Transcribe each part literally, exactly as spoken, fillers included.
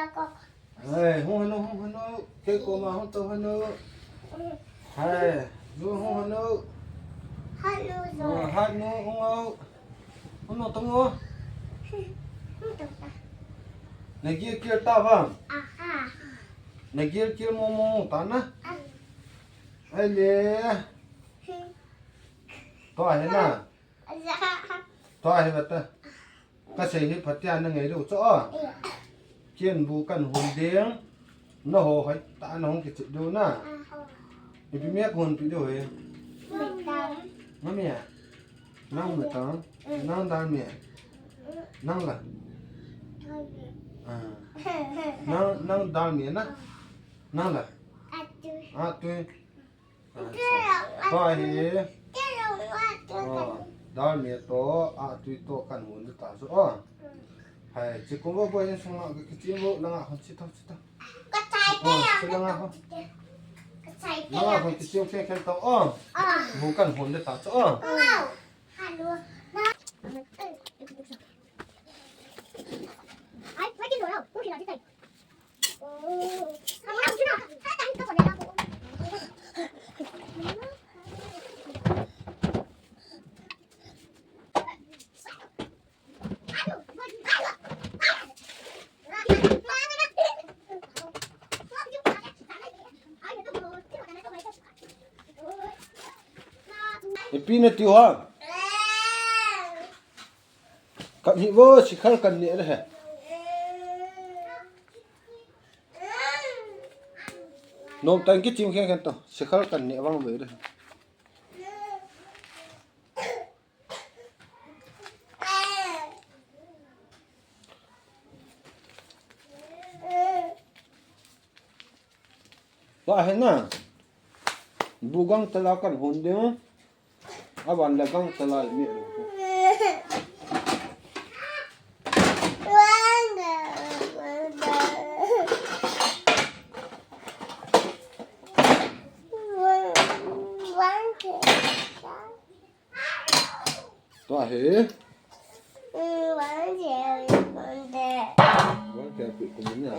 Hai, hung hanu, hung hanu. Kei koma hung to hanu. Hai, nu hung hanu. Hanu zo. Ah, hanu hung au. Hung no tong o. Hung to ta. Nagil kil ta bang. Aha. Nagil kil mo mo ta na. Ah. Ai le. Tua hi na. Tua hi bata. Ka sei hi phatia na ngei lou chu a. Ken bu kan hun ding. Na ho hai ta na hung kichi du na. Ipi mi a kun pi du he. Ngami a. Nang mi tang. Nang dal mi. Nang la. Ah. Nang, nang dal mi na. Nang la. A tui. Acha. Tua hi. Oh, dal mi to, a tui to kan hun ta chu. Oh. Hai, chi kum bo bo in sung la, ki chi bo la nga hon chi to, chi to. Ka chai te ya. Chi la nga hon. Ka chai te ya. La nga hon ki chi khen khen to. Oh. Ah. Bu kan hun ta chu. Oh. Wow. Hello. Ai, mai kin lo lo. Ko ki la chi tai. Ipi na tiu ha. Kan hi vo, sikhal kan ne le he. Nom tan ki chim khen khen to, sikhal kan ne vang ve le. Tua hi na. Bu gang tala kan hun ding. Aban la gang tala mi. Tua hi. Vang ke pi kum ni a.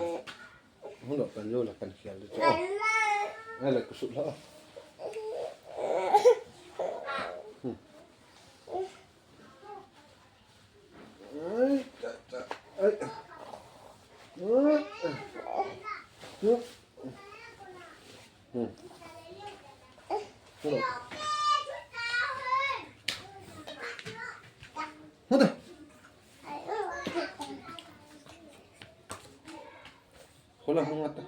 Hung lo kan lo la kan khial de. Ai la ku su lo. Hmm. Ai, ta, ta. Ai. Hmm. Hmm. Hung lo. Hung lo. Hola hung ata.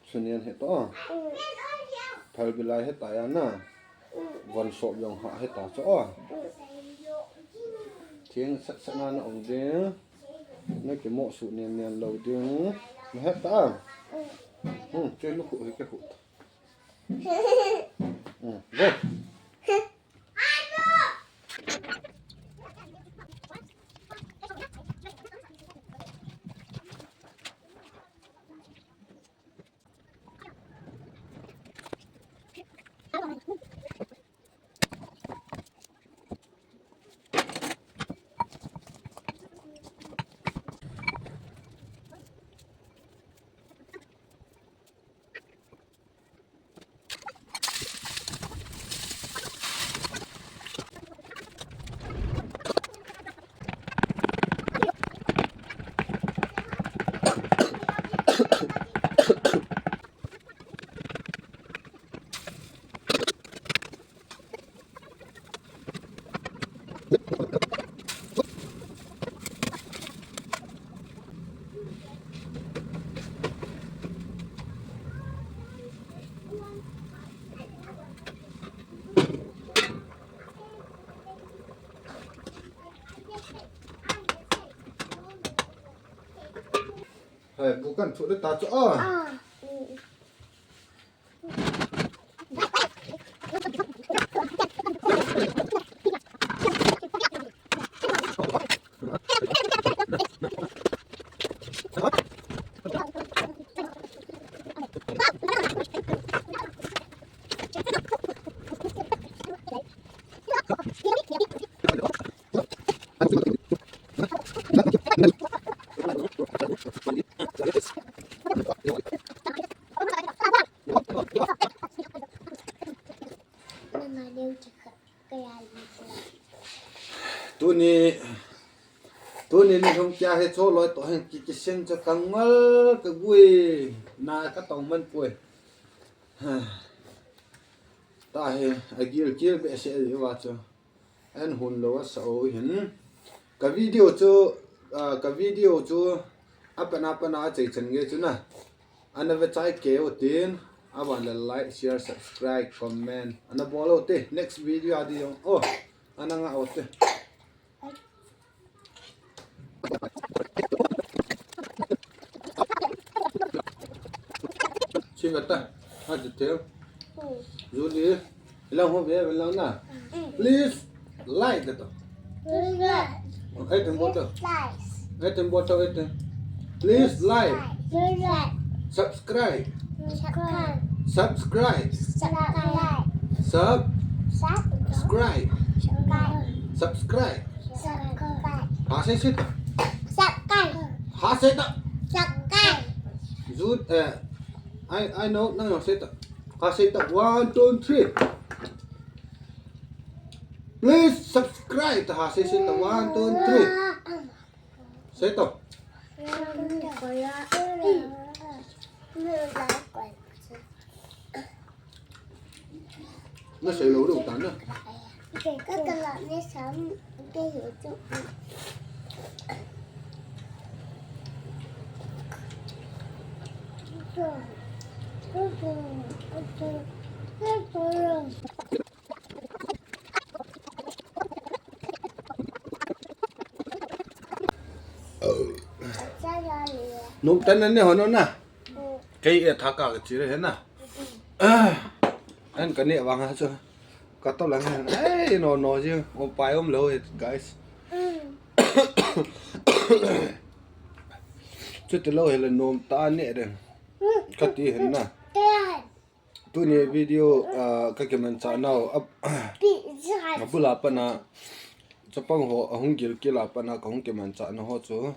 Sunian he to. Thal bilai he ta ya na. Von sop jong ha he ta cho. Thieng sat sat na na ong de. Na ki mo su nian nian lo ding. Na he ta. Hmm, che lu khu he ke khu. Hmm, go. Hai, bu kan thu de ta cho a. Tuni, tuni ni hung kia he cho loi to hen ki, kisin cho ka ngol ka gui na ka tong man pui. Ta he, a gil gil be se e wa cho. An hun lo a sa o hin. Ka video chu, ah, ka video chu a pana pana a chei chan nge chu na. Ana ve chai ke o tin, a ban le like, share, subscribe, comment. Ana bol o te, next video a di jong. Oh, ana nga o te. Sing kata, ha, detail. Julie, ilang ho be, ilang na. Please like kata. Please like. Eh, teng botol. Please like. Eh, teng botol, eh, teng. Please like. Please like. Subscribe. Subscribe. Subscribe. Subscribe. Sub. Sub. Subscribe. Subscribe. Subscribe. Subscribe. Ha sei sei ta. Subscribe. Ha sei ta. Subscribe. Jude, eh, I, I know, nang jong sei ta. Ha sei ta. One, two, three. Please subscribe. Ha sei sei ta. One, two, three. Sei to. Na sei lou lou ta na. Nung tan ne hono na. Kei e thaka ka chi re na. An ka ne vang ha chu. Ka to lang han. Ei, no, no, ji. O pai om lo, guys. Chuti lo hi le nom ta ne den. Ka ti hen na. Tuni video, ah, ka kimanchah nau, a, a bula pana, chapang ho, ahung gilkel a pana, kahung kimanchah na ho chu,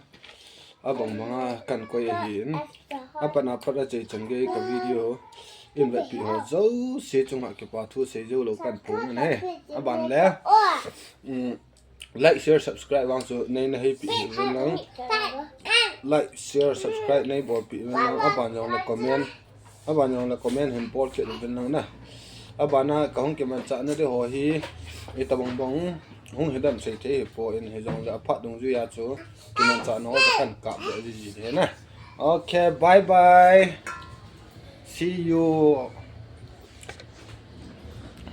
abang banga kan koi ahin, a pana pat a chei chan gei ka video, in vetpi ho jouse chunga kipa thu sei jou lou kan phong in he, aban le, um, like, share, subscribe vang chu nei na heipi uvin lang. Like, share, subscribe nei bolpi uvin lang. Aban jong le comment. Aban jong le comment hin bol kit uvin lang na. Abana kahung kimanchah na di ho hi. Itobang bang hung hidam sei thei hi poi hijong le aphat dungjuia chu kimanchah na ho chu kan kap be ji ji he na. Okay, bye bye. See you.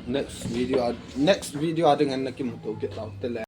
Next video, next video a ding hen na kimuto kit tau te le.